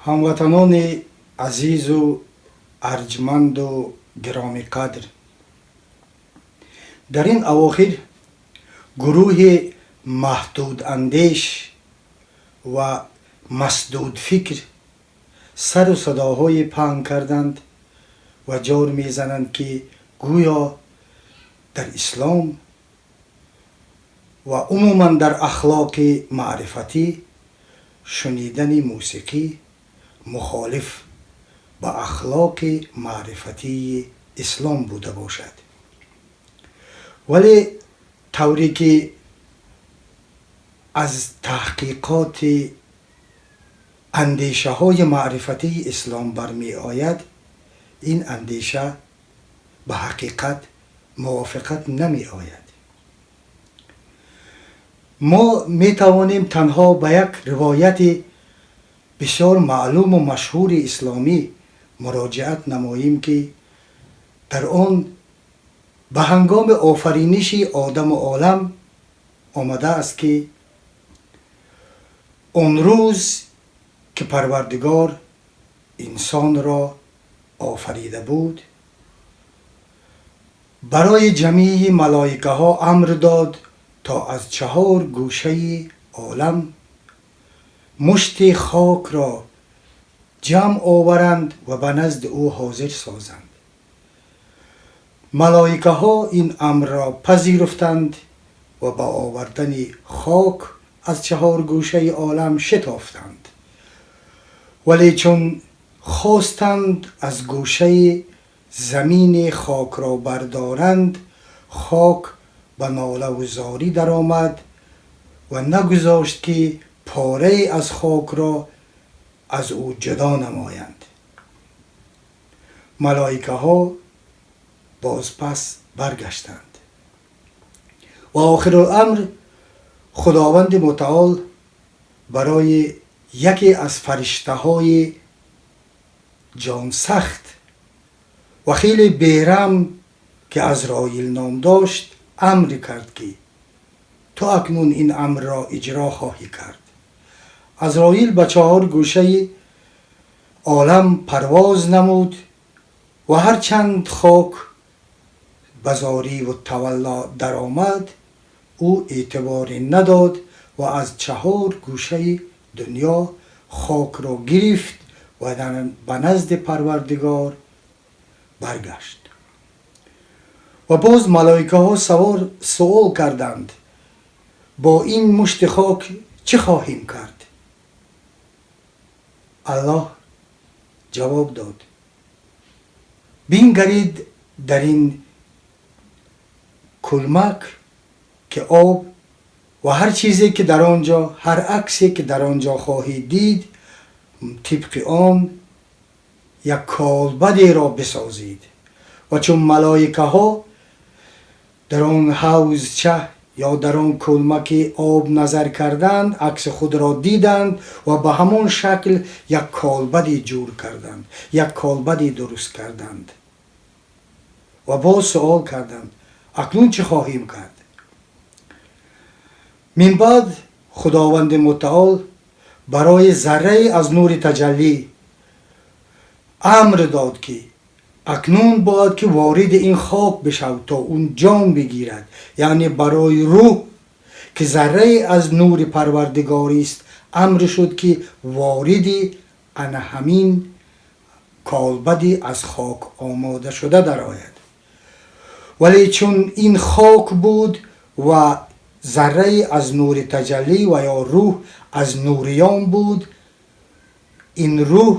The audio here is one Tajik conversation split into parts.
Ҳамватанони азизу арҷманду гиромиқадр, дар ин авохир гурӯҳи маҳдудандеш ва масдудфикр сару садоҳое паҳн карданд ва ҷор мезананд, ки гӯё дар ислом ва умуман дар ахлоқи маърифатӣ шунидани мусиқӣ мухолиф ба ахлоқи маърифатии ислом буда бошад. Вале тавре ки аз таҳқиқоти андешаҳои маърифатии ислом бармеояд, ин андеша ба ҳақиқат мувофиқат намеояд. Мо метавонем танҳо ба як ривояти бисёр маълуму машҳури исломӣ муроҷиат намоем, ки дар он ба ҳангоми офариниши одаму олам омадааст, ки он рӯз ки Парвардигор инсонро офарида буд, барои ҷамии малоикаҳо амр дод, то аз чаҳор гӯшаи олам мушти хокро ҷамъ оваранд ва ба назди ӯ ҳозир созанд. Малоикаҳо ин амрро пазируфтанд ва ба овардани хок аз чаҳор гӯшаи олам шитофтанд. Вале чун хостанд аз гӯшаи замини хокро бардоранд, хок ба нолаву зорӣ даромад ва нагузошт, ки порае аз хокро аз ӯ ҷудо намоянд. Малоикаҳо бозпас баргаштанд ва охируламр Худованди мутаол барои яке аз фариштаҳои ҷонсахт ва хеле бераҳм, ки Азроил ном дошт, амр кард, ки ту акнун ин амрро иҷро хоҳӣ кард. Азроил ба чаҳор гӯшаи олам парвоз намуд ва ҳарчанд хок ба зориву тавалло даромад, ӯ эътиборе надод ва аз чаҳор гӯшаи дунё хокро гирифт ва ба назди Парвардигор баргашт. Ва боз малоикаҳо суол карданд: «Бо ин мушти хок чӣ хоҳем кард?» Аллоҳ ҷавоб дод: «Бингарид дар ин кулмак, ки об ва ҳар чизе, ки дар он ҷо, ҳар аксе, ки дар он ҷо хоҳед дид, тибқи он як колбадеро бисозед». Ва чун малоикаҳо дар он ҳавзча ё дар он кулмаки об назар карданд, акси худро диданд ва ба ҳамон шакл як колбаде ҷур карданд, як колбаде дуруст карданд. Ва боз суол карданд: «Акнун чӣ хоҳем кард?» Мин баъд Худованди мутаол барои заррае аз нури таҷаллӣ амр дод, ки акнун бояд ки вориди ин хок бишав, то он ҷон бигирад. Яъне барои рӯҳ, ки заррае аз нури Парвардигорист, амр шуд, ки вориди ана ҳамин колбади аз хок омода шуда дарояд. Вале чун ин хок буд ва заррае аз нури таҷаллӣ ва ё рӯҳ аз нуриён буд, ин рӯҳ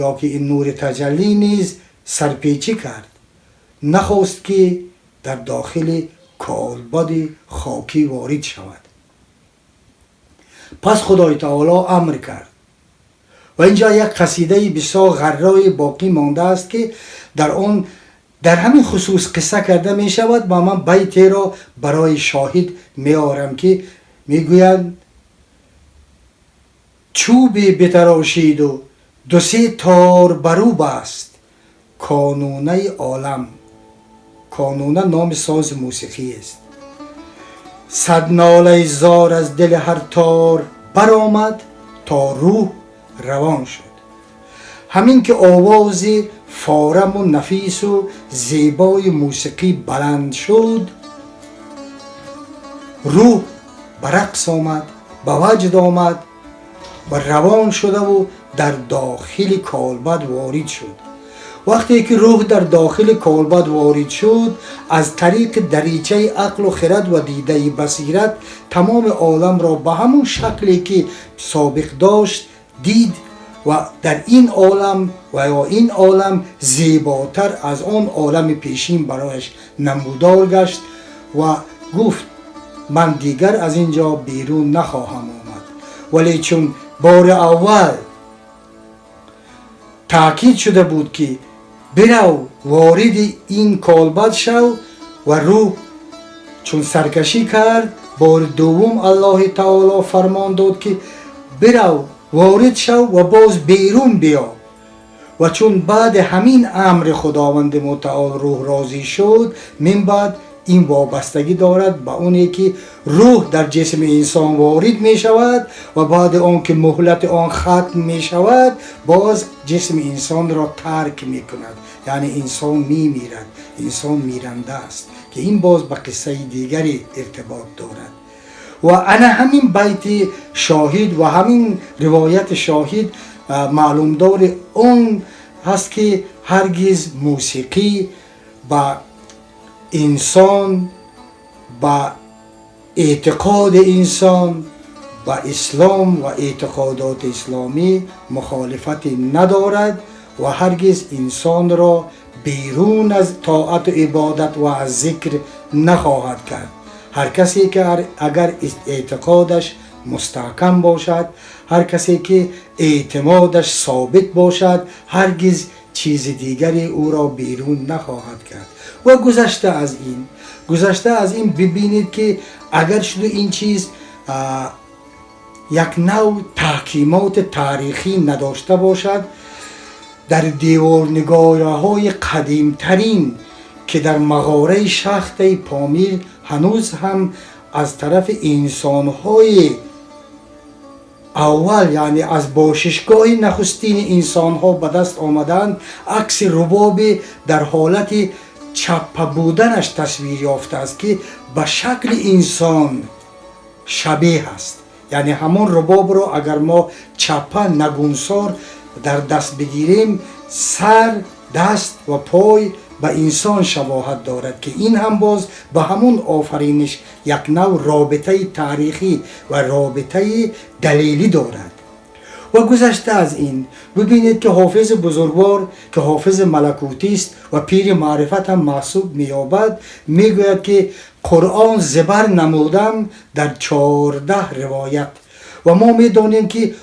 ё ки ин нури таҷаллӣ низ сарпечӣ кард, нахост, ки дар дохили колбади хокӣ ворид шавад. Пас Худои таоло амр кард ва инҷо як қасидаи бисёр ғаррое боқӣ мондааст, ки дар он дар ҳамин хусус қисса карда мешавад ва ман байтеро барои шоҳид меорам, ки мегӯянд: чӯбе битарошиду дусе тор барӯ баст канунаи олам. Кануна номи сози мусиқӣ аст. Сад нолаи зор аз дили ҳар тор баромад, то рӯҳ равон шуд. Ҳамин ки овози фораму нафису зебои мусиқӣ баланд шуд, рӯҳ ба рақс омад, ба ваҷд омад ва равон шудаву дар дохили колбад ворид шуд. Вақте ки рӯҳ дар дохили колбад ворид шуд, аз тариқи даричаи ақлу хирад ва дидаи басират тамоми оламро ба ҳамон шакле, ки собиқ дошт, дид ва дар ин олам ва ё ин олам зеботар аз он олами пешин барояш намудор гашт ва гуфт: «Ман дигар аз ин ҷо берун нахоҳам омад». Вале чун бори аввал таъкид шуда буд, ки бирав, вориди ин колбад шав, ва рӯҳ чун саркашӣ кард, бори дуввум Аллоҳи таоло фармон дод, ки бирав, ворид шав ва боз берун биё. Ва чун баъди ҳамин амри Худованди мутаол рӯҳ розӣ шуд, мин баъд ин вобастагӣ дорад ба оне, ки рӯҳ дар ҷисми инсон ворид мешавад ва баъди он ки муҳлати он хатм мешавад, боз ҷисми инсонро тарк мекунад, яъне инсон мемирад, инсон миранда аст, ки ин боз ба қиссаи дигаре иртибот дорад. Ва ана ҳамин байти шоҳид ва ҳамин ривояти шоҳид маълумдори он ҳаст, ки ҳаргиз мусиқӣ ба инсон, ба эътиқоди инсон, ба ислом ва эътиқодоти исломӣ мухолифате надорад ва ҳаргиз инсонро берун аз тоату ибодат ва аз зикр нахоҳад кард. Ҳар касе ки агар эътиқодаш мустаҳкам бошад, ҳар касе ки эътимодаш собит бошад, ҳаргиз чизи дигаре ӯро берун нахоҳад кард. Ва гузашта аз ин, бибинед, ки агар шуду ин чиз як нав таҳкимоти таърихӣ надошта бошад, дар деворнигораҳои қадимтарин, ки дар мағораи шахтаи Помир ҳанӯз ҳам аз тарафи инсонҳои аввал, яъне аз бошишгоҳи нахустини инсонҳо ба даст омаданд, акси рубоби дар ҳолати чаппа буданаш тасвир ёфтааст, ки ба шакли инсон шабеҳ аст. Яъне ҳамон рубобро агар мо чаппа, нагунсор дар даст бигирем, сар, даст ва пой ба инсон шабоҳат дорад, ки ин ҳам боз ба ҳамон офариниш як нав робитаи таърихӣ ва робитаи далелӣ дорад. Ва гузашта аз ин, бибинед, ки Ҳофизи бузургвор, ки ҳофизи малакутист ва пири маърифат ҳам маҳсуб меёбад, мегӯяд, ки Қуръон зибар намудам дар 14 ривоят. Ва мо медонем, ки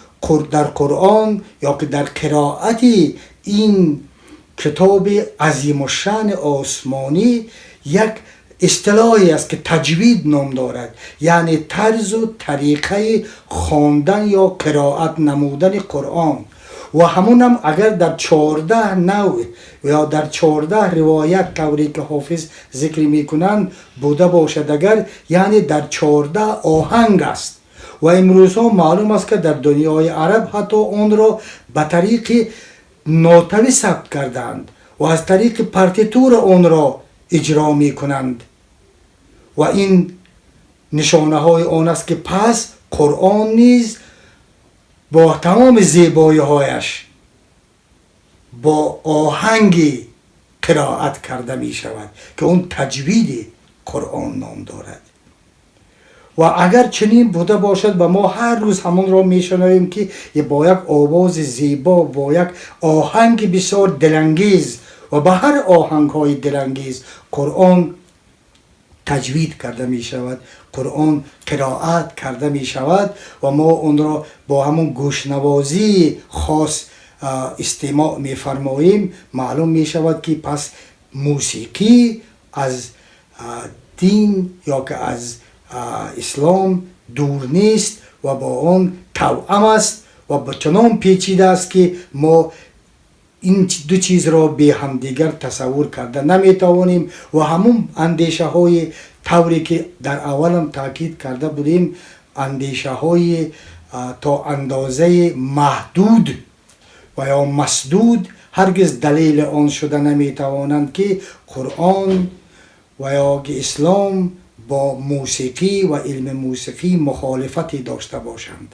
дар Қуръон ё ки дар қироати ин китоби азимушшаъни осмонӣ як истилоҳе аст, ки таҷвид ном дорад, яъне тарзу тариқаи хондан ё қироат намудани Қуръон. Ва ҳамонам агар дар 14 навъ ё дар 14 ривоят, тавре ки Ҳофиз зикр мекунанд, буда бошад агар, яъне дар 14 оҳанг аст. Ва имрӯзҳо маълум аст, ки дар дунёи араб ҳатто онро ба тариқи нотавӣ сабт карданд ва аз тариқи партитура онро иҷро мекунанд. Ва ин нишонаҳои он аст, ки пас Қуръон низ бо тамоми зебоиҳояш бо оҳанги қироат карда мешавад, ки он таҷвиди Қуръон ном дорад. Ва агар чунин буда бошад, ба мо ҳар рӯз ҳамонро мешунавем, ки бо як овози зебо, бо як оҳанги бисёр дилангез ва ба ҳар оҳангҳои дилангез Қуръон таҷвид карда мешавад, Қуръон қироат карда мешавад ва мо онро бо ҳамон гӯшнавозии хос истимоъ мефармоем. Маълум мешавад, ки пас мусиқӣ аз дин ё ки аз ислом дур нест ва бо он тавъам аст ва чунон печида аст, ки мо ин ду чизро бе ҳамдигар тасаввур карда наметавонем. Ва ҳамун андешаҳои тавре ки дар аввалам таъкид карда будем, андешаҳои то андозаи маҳдуд ва ва ё масдуд ҳаргиз далели он шуда наметавонанд, ки Қуръон ва ё ки ислом бо мусиқӣ ва илми мусиқӣ мухолифате дошта бошанд.